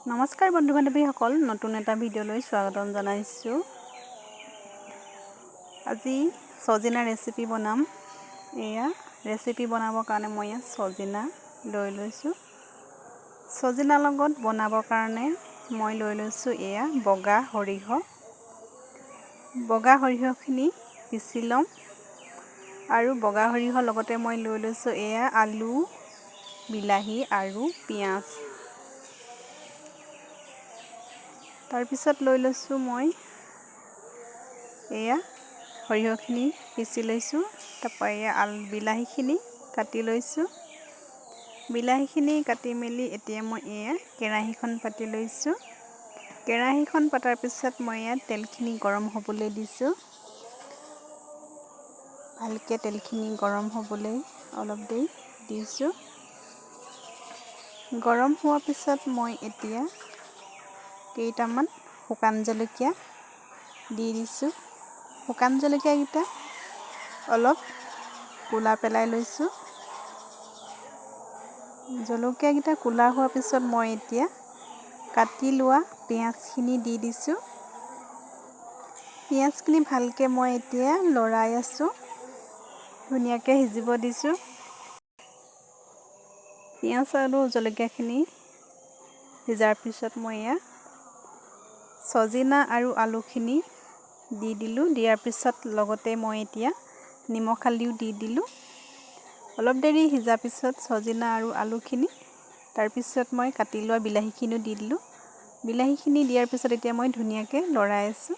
নমস্কাৰ বন্ধু বান্ধৱীসকল, নতুন এটা ভিডিঅ'লৈ স্বাগতম জনাইছোঁ। আজি ছজিনা ৰেচিপি বনাম। এয়া ৰেচিপি বনাবৰ কাৰণে মই ইয়াত ছজিনা লৈ লৈছোঁ। ছজিনাৰ লগত বনাবৰ কাৰণে মই লৈ লৈছোঁ এয়া বগা সৰিয়হ। বগা সৰিয়হখিনি পিচি ল'ম আৰু বগা সৰিয়হৰ লগতে মই লৈ লৈছোঁ এয়া আলু, বিলাহী আৰু পিঁয়াজ। তাৰপিছত লৈ লৈছোঁ মই এয়া সৰিয়হখিনি পিচি লৈছোঁ। তাৰপৰা এয়া বিলাহীখিনি কাটি লৈছোঁ। বিলাহীখিনি কাটি মেলি এতিয়া মই এয়া কেৰাহীখন পাতি লৈছোঁ। কেৰাহীখন পতাৰ পিছত মই ইয়াত তেলখিনি গৰম হ'বলৈ দিছোঁ। ভালকৈ তেলখিনি গৰম হ'বলৈ অলপ দেৰি দিছোঁ। গৰম হোৱাৰ পিছত মই এতিয়া কেইটামান শুকান জলকীয়া দি দিছোঁ। শুকান জলকীয়াকেইটা অলপ ক'লা পেলাই লৈছোঁ। জলকীয়াকেইটা ক'লা হোৱাৰ পিছত মই এতিয়া কাটি লোৱা পিঁয়াজখিনি দি দিছোঁ। পিঁয়াজখিনি ভালকৈ মই এতিয়া লৰাই আছোঁ, ধুনীয়াকৈ সিজিব দিছোঁ। পিঁয়াজ আৰু জলকীয়াখিনি সিজাৰ পিছত মই ইয়াত ছজিনা আৰু আলুখিনি দি দিলোঁ। দিয়াৰ পিছত লগতে মই এতিয়া নিমখ, হালধিও দি দিলোঁ। অলপ দেৰি সিজাৰ পিছত ছজিনা আৰু আলুখিনি, তাৰপিছত মই কাটি লোৱা বিলাহীখিনিও দি দিলোঁ। বিলাহীখিনি দিয়াৰ পিছত এতিয়া মই ধুনীয়াকৈ লৰাই আছোঁ।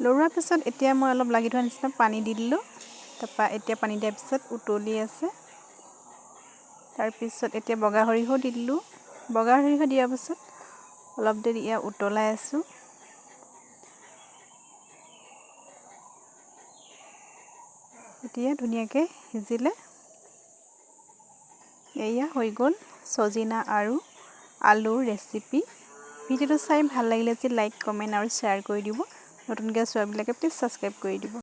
লৰোৱাৰ পিছত এতিয়া মই অলপ লাগি ধৰা নিচিনা পানী দি দিলোঁ। তাৰপৰা এতিয়া পানী দিয়াৰ পিছত উতলি আছে। তাৰপিছত এতিয়া বগা সৰিয়হো দি দিলোঁ। বগা সৰিয়হ দিয়াৰ পিছত অলপ দেৰি ইয়াক উতলাই আছোঁ। এতিয়া ধুনীয়াকৈ সিজিলে। এয়া হৈ গ'ল ছজিনা আৰু আলুৰ ৰেচিপি। ভিডিঅ'টো চাই ভাল লাগিলে যে লাইক, কমেণ্ট আৰু শ্বেয়াৰ কৰি দিব। নতুনকৈ চোৱাবিলাকে প্লিজ ছাবস্ক্ৰাইব কৰি দিব।